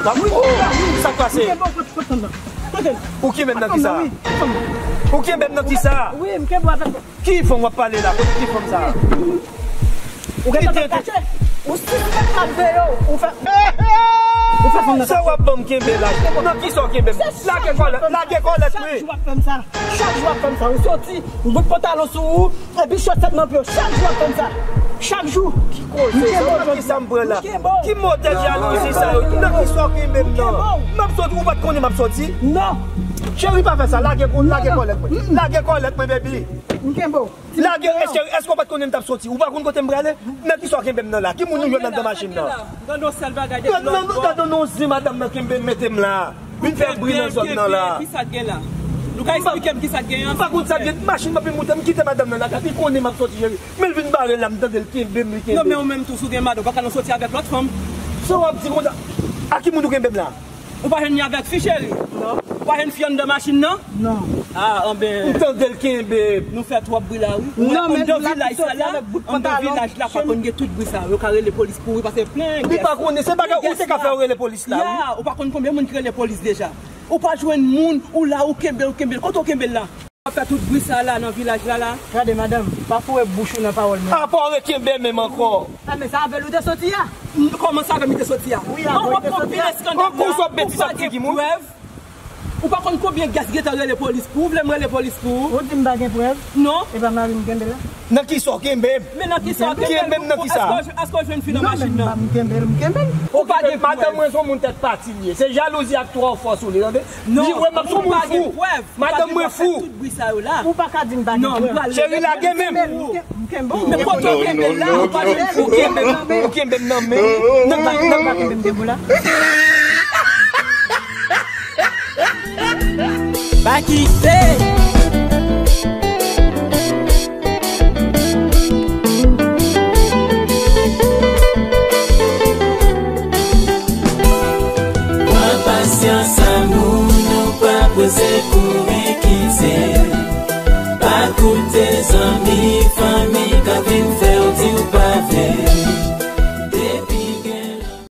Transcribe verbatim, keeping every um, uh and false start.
Sa k pase? Ou kenbe m nan kisa? Ou kenbe m nan kisa? Wi, m kenbe w avèk. Ki fanm w ap pale la? Kote ki fanm sa? Ou gentan kache? Ou sispèk m ap veye w. Ou fè, ou fè fanm nan sa w ap ban m kenbe la? Nan kisa w kenbe m? Lage kòlèt, lage kòlèt mwen. Chak jou w ap fè m sa. Chak jou w ap fè m sa. Ou soti, bout pantalon sou ou, epi chosèt nan pye w. Chak jou w ap fè m sa. Chak jou. Ki koze sa? Nan kisa m pran la? Ki modèl jalouzi sa yo? Nan kisa w kenbe m nan? M ap soti, ou pa t konnen m ap soti? Non. Cheri, pa fè sa. Lage, lage kòlèt mwen. Lage kòlèt mwen, baby. M kenbe w. Lage, èske, èske w pa t konnen m t ap soti? Ou pa konn kote m prale? Nan kisa w kenbe m nan la? Ki moun ou jwenn anndan machin nan? Gade yon sèl bagay depi lòt bò. Gade yon zen madanm nan kenbe m mete m la. Vin fè bri nan zòn nan la. Kisa k gen la? Nou ka eksplike m kisa k gen an? M pa konn sa k gen. Machin m ap vin moute, m kite madanm nan la. Li konnen m ap soti, cheri. Men l vin bare la, m tande l kenbe m, li kenbe m. Non, men ou menm tou, si w gen madanm, ou pa ka nan soti avèk lòt fanm. Sa w ap di konsa? A ki moun ou kenbe m la? Ou pa jwenn li avèk fi, cheri? Non. Ou pa jwenn fi anndan machin nan? Non. Ah, anben. M tande l kenbe. Nou fè twòp bri la, wi. Ou wè anndan vilaj sa la, anndan vilaj la pa konn gen tout bri sa. Yo ka rele polis pou ou, paske plen. Li pa konnen, se bagay ou te ka fè yo rele polis la, wi. Ya, ou pa konn konbyen moun ki rele polis deja. Ou pa jwenn moun, ou la, ou kenbe l, ou kenbe l. Kote w kenbe l la? W ap fè tout bri sa la nan vilaj la la. Gade, madanm, pa foure bouch ou nan pawòl mwen. Apa w rekenbe menm ankò? A, men sa avè l ou te soti a? Kòman sa avè m li te soti a? Wi, avè w li te soti a. An kou sòt betiz ap figi moun. Ou pa konn konbyen gès gentan rele polis pou ou, vle m rele polis pou ou? Ou di m pa gen prèv? Non. E pa mari m kenbe la? Nan kisa w kenbe m? Men nan kisa w kenbe m? Kenbe m nan kisa? Èske w jwenn fi nan machin nan? Non, men m kenbe l, m kenbe l. Ou pa gen prèv. Madanm mwen se yon moun tèt pati li ye. Se jalouzi ak twò fò sou li, tande? Non, ou pa gen prèv. Li wè m ap sou moun fou. Madanm mwen fou. Tout bri sa yo la. Ou pa ka di m pa gen prèv. Cheri, lage men m. M kenbe w. Men kote w kenbe l la, ou pa jwenn fi. Ou kenbe m nan men. Ou kenbe m nan men. Nan pa, nan pa kenbe m kenbe w la. Pa kite. Pran pasyans, amour, nou pa prese kouri kite. Pa koute zanmi, fanmi k ap vin fè w di w pa vle.